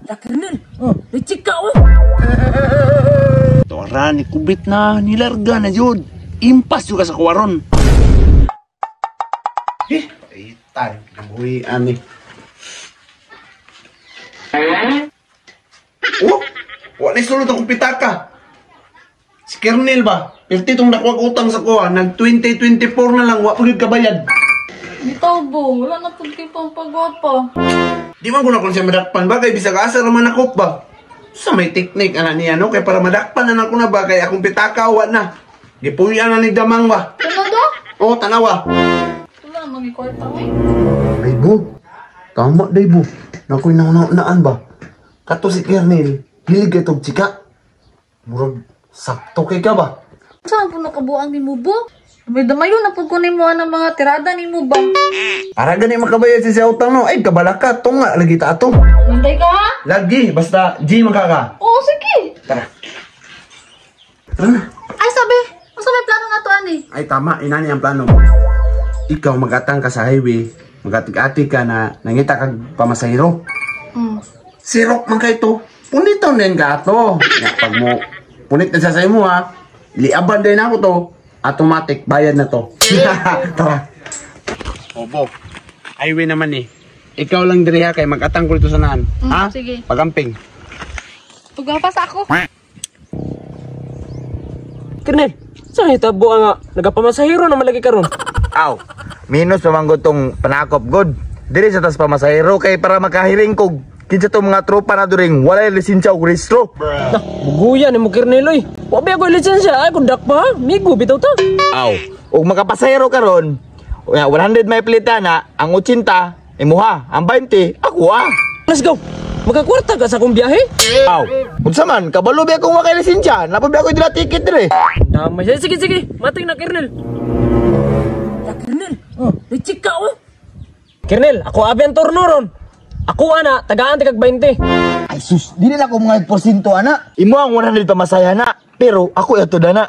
La Kernel, oh, chika oh. Tora ni kubit na nilarga na jud. Impas juga sa kuwaron. Eh, itay nabuhi ani. Oh, wala sulod akong pitaka. Si Kernel ba? Pirti tong nakuha utang sa kuha, nag 2024 na lang wa pa gyud kabayad. Bitaw bo, wala na pud kay pampagwapa. Di man ko na kung siya madakpan ba kay bisag asa ra man ako ba. Sa may teknik ana niya no kay para madakpan na nako na ba kay akong pitaka wa na. Gipuy-an na ni damang ba. Talaga? Oh, tanawa. Wala man kwarta oy. Ay bo. Tama day bo. Nakoy nauna-unaan ba. Kato si Kernel, hilig kay tog chika. Murag sakto kay ka ba? Saan po nakabuang nimo bo? May damayo na pud ko nimo ang mga tirada nimo ba? Para gani makabayad si siya utang no. Ay kabalaka tunga lagi ta ato. Manday ka ha? Lagi basta G man ka. Oo, sige. Tara. Tara na. Ay sabi, unsa may plano na to ani? Ay tama, inani ang plano. Ikaw magatang ka sa highway, magatig-ati ka na nangita kag pamasahero. Sirok man kay to. Punitaw din ka ato. Ya, pag mo punit na sa imo ha, liaban din ako to. Automatic bayad na to. Tara. Obo. Highway naman eh. Ikaw lang diri ha kay magatang ko dito sa naan. Ha? Sige. Pagamping. Pagwapa sa ako. Kernel, sa hitabo nga nagapamasahero na malagi karon. Aw, minus pamanggod tong panakop god. Diri sa tas pamasahero kay para makahiring kog kinsa tong mga tropa na during walay lisensya og rehistro. Nah, buguyan ni mo Kernel oy. Wa ba ako lisensya? Ay kun dakpa ha. Migo bitaw ta. Aw, ug makapasahero karon, 100 may plita na, ang 80 imuha, ang 20 ako ah. Let's go. Magakwarta ka sa akong biyahe? Aw, unsa man kabalo ba akong wa kay lisensya? Napod ba ako dila ticket dire? Damay. Sige sige, mating na Kernel. La Kernel, oh, chika oh. Kernel, ako abi ang turno ron. Ako ana, tagaan tigag 20. Ay sus, dili na ako mga porsyento ana. Imo ang 100 pamasaya na, pero ako ato dana.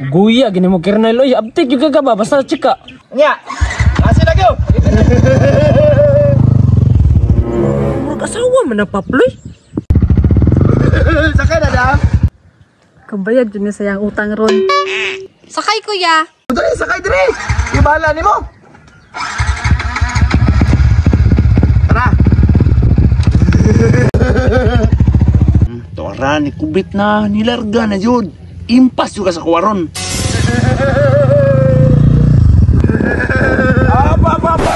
Guya gini mo Kernel oy, abtik gyud ka ba basta chika. Nya. Asa na gyud? Murag asawa man na paploy. Sakay na dam. Kabayad jud ni sayang utang ron. Sakay kuya. Dali sakay dire. Ibala nimo. Tara. Tora ni kubit na nilarga na jud. Impas juga sa kuwaron. Apa apa apa.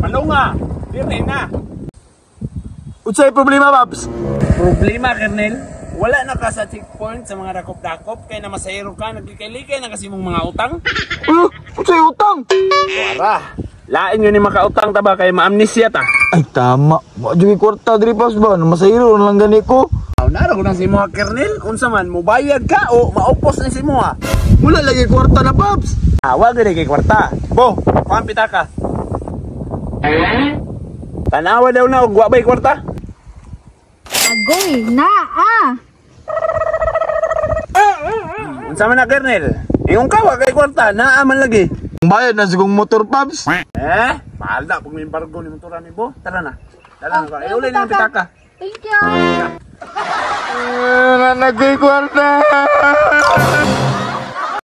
Malunga. Dire na. Unsay problema, Babs? Problema, Kernel. Wala na ka sa checkpoint sa mga dakop-dakop kay na masahero ka, naglikay-likay na kasi mong mga utang. Unsay utang? Tora. Lain yun ni makautang ta ba kay maamnesia ta. Ay tama. Wa jud kwarta diri Babs ba? Masahero na lang gani ko. Aw naro ko na si mo Kernel, unsa man mobayad ka o maupos na si mo ha. Wala lagi kwarta na Babs. Ah, wa gani kay kwarta. Bo, kuan pitaka. Tanawa daw na og wa bay kwarta. Agoy na ah. Unsa man na Kernel? Ingon ka wa kay kwarta, naa man lagi. Bayad na sigong motor Babs. Eh, mahal na pag may embargo ni motoran ni Bo. Tara na. Tara na. Ay, ulay na pitaka. Thank you. Nagay kwarta.